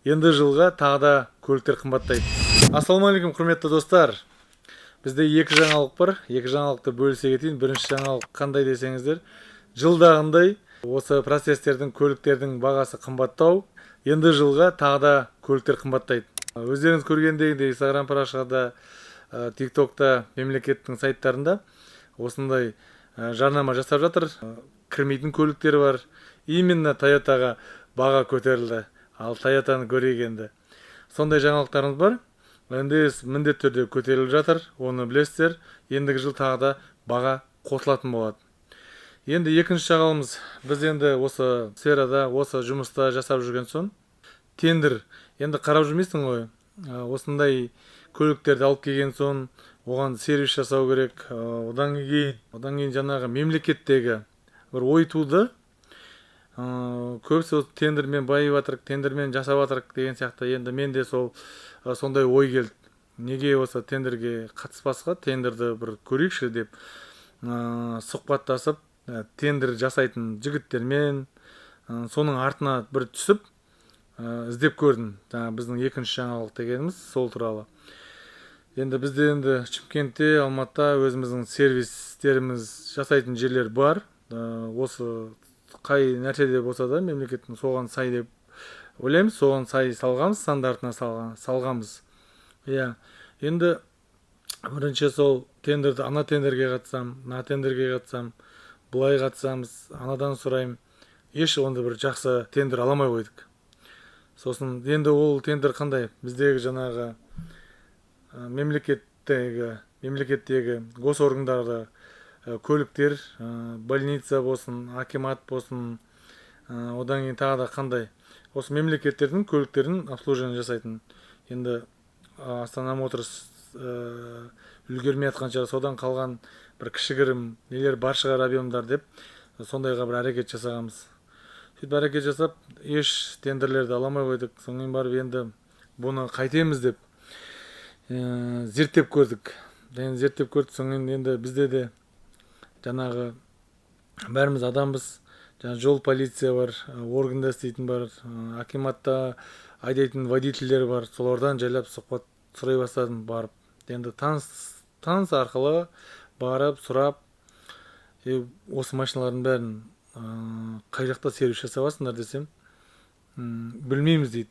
Енді жылға тағы да көліктер қымбаттайды. Ассалаумағалейкум, құрметті достар! Бізде екі жаңалық бар, екі жаңалықты бөлісе кетейін. Бірінші жаңалық қандай десеңіздер, жылдағындай осы процесстердің, көліктердің бағасы қымбаттау. Енді жылға тағы да көліктер қымбаттайды. Өздеріңіз көргендегідей, Инстаграм парақшада, Тик Токта, мемлекеттің сайттарында осындай жарнама жасап жатыр. Кірмейтін көліктер бар. Именно Тойотаға баға көтерілді. Ал Тойотаны көрейік енді. Сондай жаңалықтарымыз бар. НДС міндетті түрде көтеріліп жатыр, оны білесіздер. Ендігі жыл тағы да баға қосылатын болады. Енді екінші жаңалығымыз: біз енді осы сферада, осы жұмыста жасап жүрген соң, тендер енді қарап жүрмейсің ғой. Осындай көліктерді алып келген соң, оған сервис жасау керек. Одан кейін жаңағы мемлекеттегі бір ой туды. Көбісі осы тендермен байып жатырық, тендермен жасап жатырық деген сияқты. Енді мен де сол сондай ой келді: неге осы тендерге қатыспасқа, тендерді бір көрейікші деп, сұхбаттасып, тендер жасайтын жігіттермен, соның артына бір түсіп, іздеп көрдім. Жаңа біздің екінші жаңалық дегеніміз сол туралы. Енді бізде, енді Шымкентте, Алматыда өзіміздің сервистеріміз жасайтын жерлер бар. Осы қай нәрседе болса да, мемлекеттің соған сай деп ойлаймыз, соған сай салғанбыз, стандартына салғанбыз, иә. Енді бірінші сол тендерді, ана тендерге қатысам, мына тендерге қатысам, былай қатысамыз, анадан сұраймын, еш онда бір жақсы тендер ала алмай қойдық. Сосын енді ол тендер қандай? Біздегі жаңағы мемлекеттегі госоргандарды көліктер, больница болсын, акимат болсын, одан кейін тағы да қандай, осы мемлекеттердің көліктерін обслуживание жасайтын. Енді Астана Моторс үлгермей жатқан шығар, содан қалған бір кішігірім нелер бар шығар, объемдар деп, сондайға бір әрекет жасағанбыз. Сөйтіп әрекет жасап, еш тендерлерді ала алмай қойдық. Содан кейін барып, енді бұны қайтеміз деп, зерттеп көрдік. Енді зерттеп көрдік, содан кейін енді бізде де жаңағы бәріміз адамбыз. Жаңа жол полиция бар, органда істейтін бар, акиматта айдайтын водительдер бар. Солардан жайлап сұхбат сұрай бастадым барып. Енді таныс арқылы барып сұрап: «Е, осы машиналардың бәрін қай жақта сервис жасап жатсыңдар?» — десем, «Білмейміз», — дейді.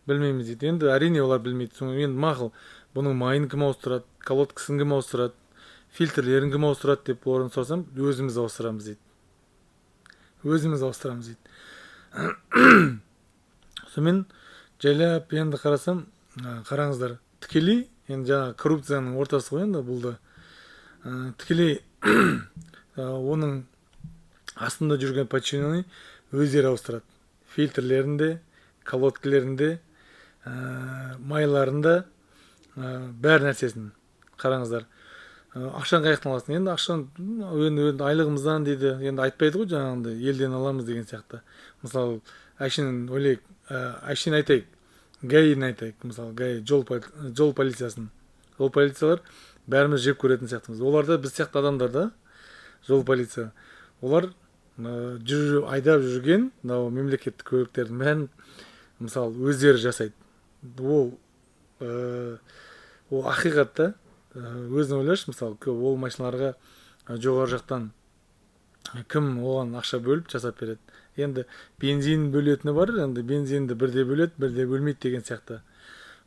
«Білмейміз», — дейді. Енді әрине, олар білмейді. Содан енді мақұл, бұның майын кім ауыстырады, колодкасын кім ауыстырады, фильтрлерін кім ауыстырады деп олардан сұрасам, «Өзіміз ауыстырамыз», — дейді. «Өзіміз ауыстырамыз», — дейді. Сонымен жайлап енді қарасам, қараңыздар, тікелей енді жаңағы коррупцияның ортасы ғой енді бұл да. Тікелей оның астында жүрген подчиненный өздері ауыстырады фильтрлерін де, колодкалерін де, майларын да, бәр нәрсесін. Қараңыздар, ақшаны қай жақтан аласың? Енді ақшаны енді айлығымыздан дейді. Енді айтпайды ғой жаңағындай елден аламыз деген сияқты. Мысалы, әшейін ойлайық, әшейін айтайық, ГАИ-ні айтайық. Мысалы, ГАИ, жол полициясын. Жол полициялар бәріміз жек көретін сияқтымыз. Олар да біз сияқты адамдар да. Жол полиция, олар жүр, айдап жүрген мынау мемлекеттік көліктердің бәрін, мысалы, өздері жасайды. Ол ақиқат та. Өзің ойлашы, мысалы, ол машиналарға жоғары жақтан кім оған ақша бөліп жасап береді? Енді бензин бөлетіні бар, енді бензинді бірде бөледі, бірде бөлмейді деген сияқты.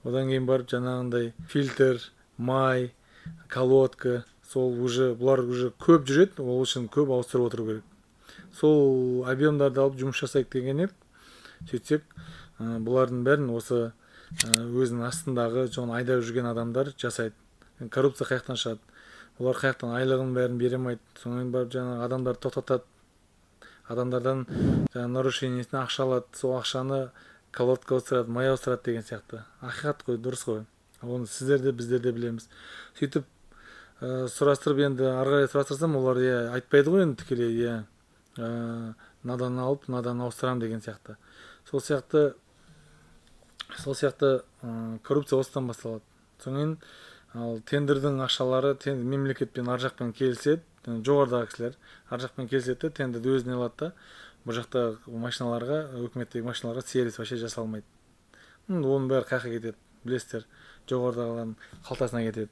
Одан кейін барып жаңағындай фильтр, май, колодка, сол уже бұлар уже көп жүреді, ол үшін көп ауыстырып отыру керек. Сол объемдарды алып жұмыс жасайық деген едік. Сөйтсек, бұлардың бәрін осы өзінің астындағы соны айдап жүрген адамдар жасайды. Коррупция қай жақтан шығады? Олар қай жақтан айлығын бәрін бере алмайды. Содан кейін барып жаңағы адамдарды тоқтатады, адамдардан жаңағы нарушениесіне ақша алады, сол ақшаны колодка ауыстырады, май ауыстырады деген сияқты. Ақиқат қой, дұрыс қой, оны сіздер де, біздер де білеміз. Сөйтіп сұрастырып, енді ары қарай сұрастырсам, олар, иә, айтпайды ғой енді тікелей, иә, мынадан алып, мынадан ауыстырамын деген сияқты. Сол сияқты коррупция осыдан басталады. Содан кейін ал тендердің ақшалары, мемлекетпен ар жақпен келіседі, жоғарыдағы кісілер ар жақпен келіседі де, тендерді өзіне алады да, бұл жақта машиналарға, өкіметтегі машиналарға сервис вообще жасалмайды. Оның бәрі қай жаққа кетеді, білесіздер, жоғарыдағылардың қалтасына кетеді.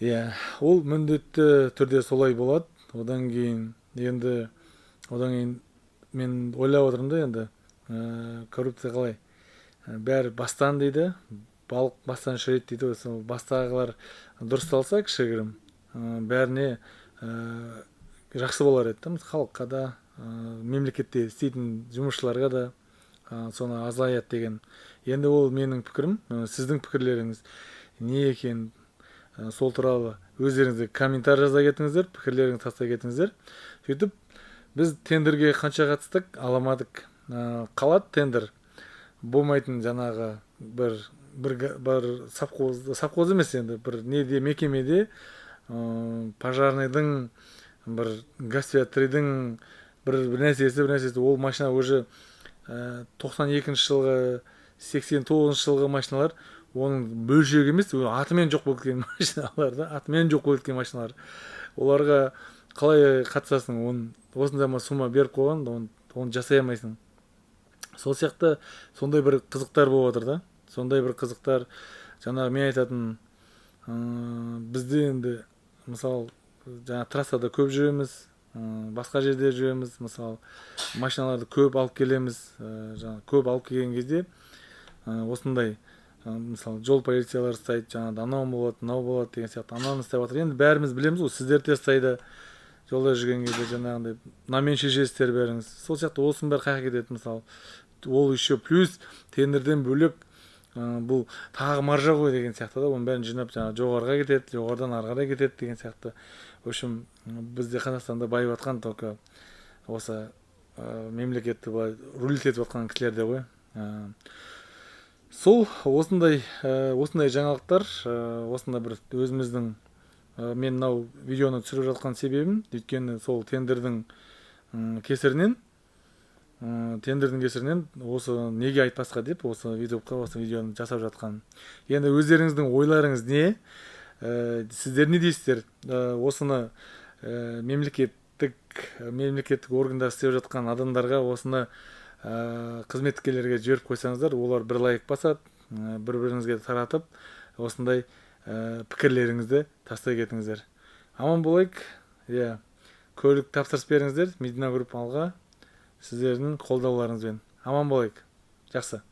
Иә, ол міндетті түрде солай болады. Одан кейін енді, одан кейін мен ойлап отырмын да енді, коррупция қалай? Бәрі бастан дейді, балық бастан шіриді дейді ғой. Сол бастағылар дұрысталса кішігірім, бәріне жақсы болар еді да, мысалы, халыққа да, мемлекетте істейтін жұмысшыларға да, соны азаяды деген. Енді ол менің пікірім, сіздің пікірлеріңіз не екен, сол туралы өздеріңіз де комментарий жаза кетіңіздер, пікірлеріңізді тастай кетіңіздер. Сөйтіп біз тендерге қанша қатыстық, аламадық. Қалады тендер болмайтын, жаңағы бір совхоз, совхоз емес енді, бір неде, мекемеде, пожарныйдың бір ГАЗ-53-дің бір нәрсесі, бір нәрсесі. Ол машина уже 92-жылғы, 89-жылғы машиналар, оның бөлшегі емес, ол атымен жоқ болып кеткен машиналар да, атымен жоқ болып кеткен машиналар. Оларға қалай қатысасың? Оны осындай сумма беріп қойған, оны жасай алмайсың. Сол сияқты сондай бір қызықтар болып жатыр да, сондай бір қызықтар. Жаңағы мен айтатын, бізде енді, мысалы, жаңа трассада көп жүреміз, басқа жерде жүреміз, мысалы, машиналарды көп алып келеміз. Жаңа көп алып келген кезде, осындай, мысалы, жол полициялары ұстайды, жаңағыдай анау болады, мынау болады деген сияқты, ананы ұстап жатыр. Енді бәріміз білеміз ғой, сіздер де ұстайды жолда жүрген кезде, жаңағындай мынамен шешесіздер бәріңіз. Сол сияқты осының бәрі қай жаққа кетеді, мысалы? Ол еще плюс тендерден бөлек, бұл тағы маржа ғой деген сияқты да. Оның бәрін жинап, жаңағы жоғарыға кетеді, жоғарыдан ары қарай кетеді деген сияқты. В общем, бізде Қазақстанда байып жатқан только осы мемлекетті былай рулить етіп жатқан кісілерде ғой. Сол осындай, осындай жаңалықтар, осындай бір өзіміздің, мен мынау видеоны түсіріп жатқан себебім, өйткені сол тендердің кесірінен, тендердің кесірінен осы неге айтпасқа деп осы видеоға, осы видеоны жасап жатқан. Енді өздеріңіздің ойларыңыз не? Сіздер не дейсіздер? Осыны мемлекеттік органда істеп жатқан адамдарға, осыны қызметкерлерге жіберіп қойсаңыздар, олар бір лайк басады, бір біріңізге таратып, осындай пікірлеріңізді тастай кетіңіздер. Аман болайық. Иә, көлік тапсырыс беріңіздер. Медина Групп алға, сіздердің қолдауларыңызбен. Аман болайық, жақсы.